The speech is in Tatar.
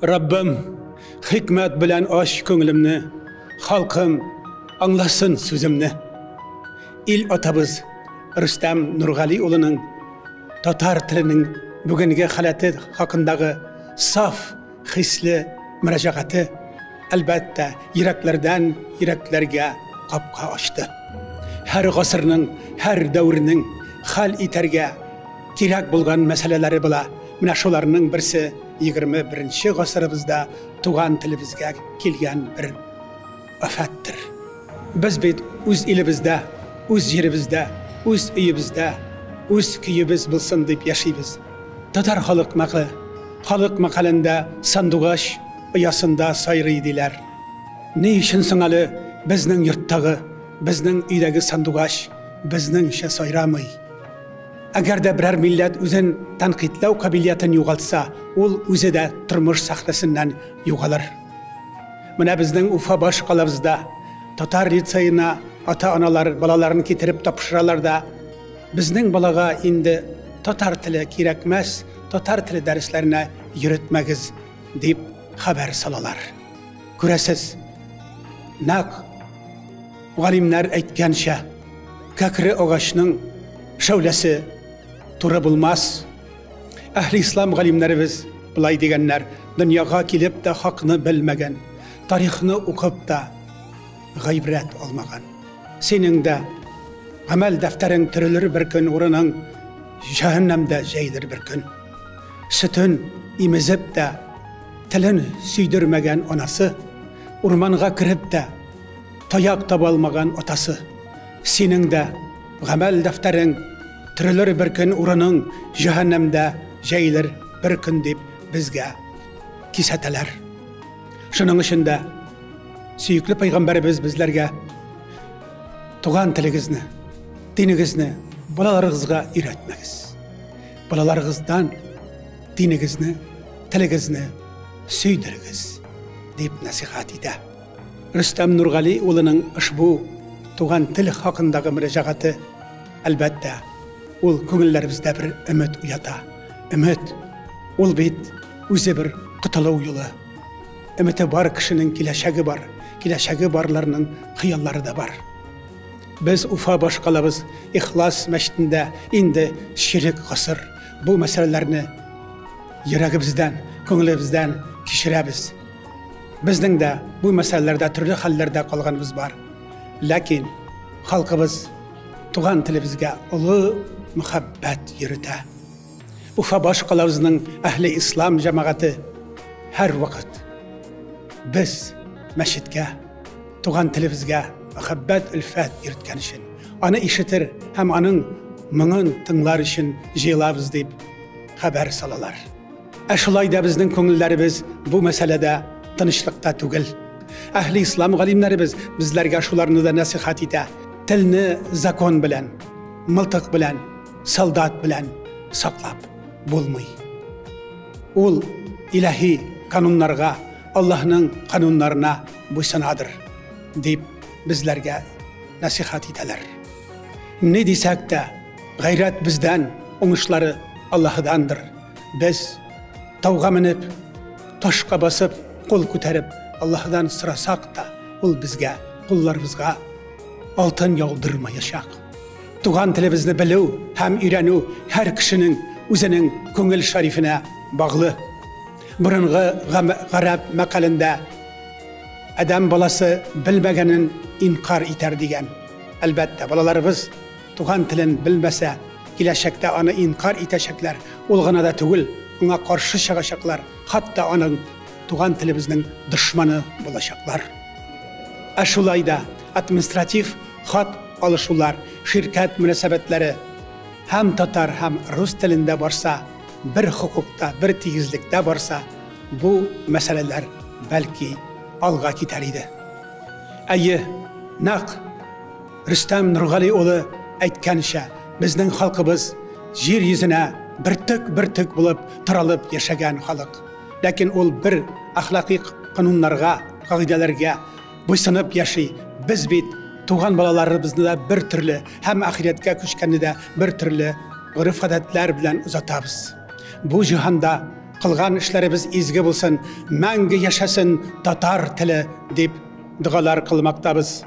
Раббым, хикмәт белән ач күңелемне, халкым аңласын сүземне. Ил атабыз Рөстәм Нургали улының татар теленең бүгенге халәте хакындагы саф хисле мөрәҗәгате, әлбәттә, йөрәкләрдән йөрәкләргә капка ачты. Һәр гасырның, һәр дәвернең хәл итәргә кирәк булган мәсьәләләре була. Менә шуларның берсе 21 гасырыбызда туган телебезгә килгән бер афәттер. Без бит үз илебездә, үз җиребездә, үз өебездә, үз көебез булсын дип яшибез. Татар халык мәкале, халык мәкалендә сандугач оясында сайрый диләр. Ни өчен соң әле безнең йорттагы, безнең өйдәге сандугач безнеңчә сайрамый? Әгәр дә берәр милләт үзен тәнкыйтьләү кабилиятен югалтса, ул үзе дә тормыш сәхнәсеннән югалыр. Менә безнең Уфа баш калабызда татар лицеена ата-аналар балаларын китереп тапшыралар да, безнең балага инде татар теле кирәкмәс, татар теле дәресләренә йөртмәгез, дип хәбәр салалар. Күрәсез, нәкъ галимнәр әйткәнчә, кәкре агачның шәүләсе туры булмас. Әһли ислам галимнәребез былай дигәннәр: дөньяга килеп тә хакны белмәгән, тарихны укып та гыйбрәт алмаган. Синең дә гамәл дәфтәрең төрелер бер көн, урының җәһәннәмдә җәелер бер көн. Сөтен имезеп тә телен сөйдермәгән анасы, урманга кереп тә таяк таба алмаган атасы. Синең дә гамәл дәфтәрең төрелер бер көн, урының җәһәннәмдә җәелер бер көн, дип безгә кисәтәләр. Шуның өчен дә сөекле пәйгамбәребез безләргә туган телегезне, динегезне балаларыгызга өйрәтмәгез. Балаларыгыздан динегезне, телегезне сөйдерегез, дип нәсихәт итә. Рөстәм Нургали улының ошбу туган тел хакындагы мөрәҗәгате, әлбәттә, ул күңелләребездә бер өмет уята. Өмет, ул бит үзе бер котылу юлы. Өмете бар кешенең киләчәге бар, киләчәге барларның хыяллары да бар. Без Уфа башкалабыз Ихлас мәчетендә инде чирек гасыр бу мәсьәләләрне йөрәгебездән, күңелебездән кичерәбез. Безнең дә бу мәсьәләләрдә төрле хәлләрдә калганыбыз бар. Ләкин халкыбыз туган телебезгә олы мөхәббәт йөртә. Уфа башкалабызның әһле ислам җәмәгате һәрвакыт без мәчеткә, туган телебезгә мөхәббәт, өлфәт йөрткән өчен, аны ишетер һәм аның моңын тыңлар өчен җыелабыз дип хәбәр салалар. Ә шулай да безнең күңелләребез бу мәсьәләдә тынычлыкта түгел. Әһли ислам галимнәребез безләргә шуларны да нәсихәт итә. Телне закон белән, мылтык белән, солдат белән саклап булмый. Ул илаһи кануннарга, Аллаһның кануннарына буйсынадыр, дип безләргә нәсихәт итәләр. Ни дисәк тә, гайрәт бездән, уңышлары Аллаһыдандыр. Без тауга менеп, ташка басып, кул күтәреп, Аллаһыдан сорасак та, ул безгә, кулларыбызга алтын яудырмаячак. Туган телебезне белү һәм өйрәнү һәр кешенең үзенең күңел шәрифенә баглы. Борынгы гарәп мәкалендә адәм баласы белмәгәнен инкар итәр дигән. Әлбәттә, балаларыбыз туган телен белмәсә, киләчәктә аны инкар итәчәкләр. Ул гына да түгел, аңа каршы чыгачаклар, хәтта аның туган телебезнең дошманы булачаклар. Ә шулай да административ хат алышулар, ширкәт мөнәсәбәтләре һәм татар, һәм рус телендә барса, бер хокукта, бер тигезлектә барса, бу мәсьәләләр бәлки алга китәр иде. Әйе, нәкъ Рөстәм Нургали улы әйткәнчә, безнең халкыбыз җир йөзенә бөртек-бөртек булып таралып яшәгән халык. Ләкин ул бер әхлакый кануннарга, кагыйдәләргә буйсынып яши. Без бит туган балаларыбызны да бер төрле һәм ахирәткә күчкәнне дә бер төрле гореф-гадәтләр белән озатабыз. Бу җиһанда кылган эшләребез изге булсын, мәңге яшәсен татар теле, дип догалар кылмактабыз.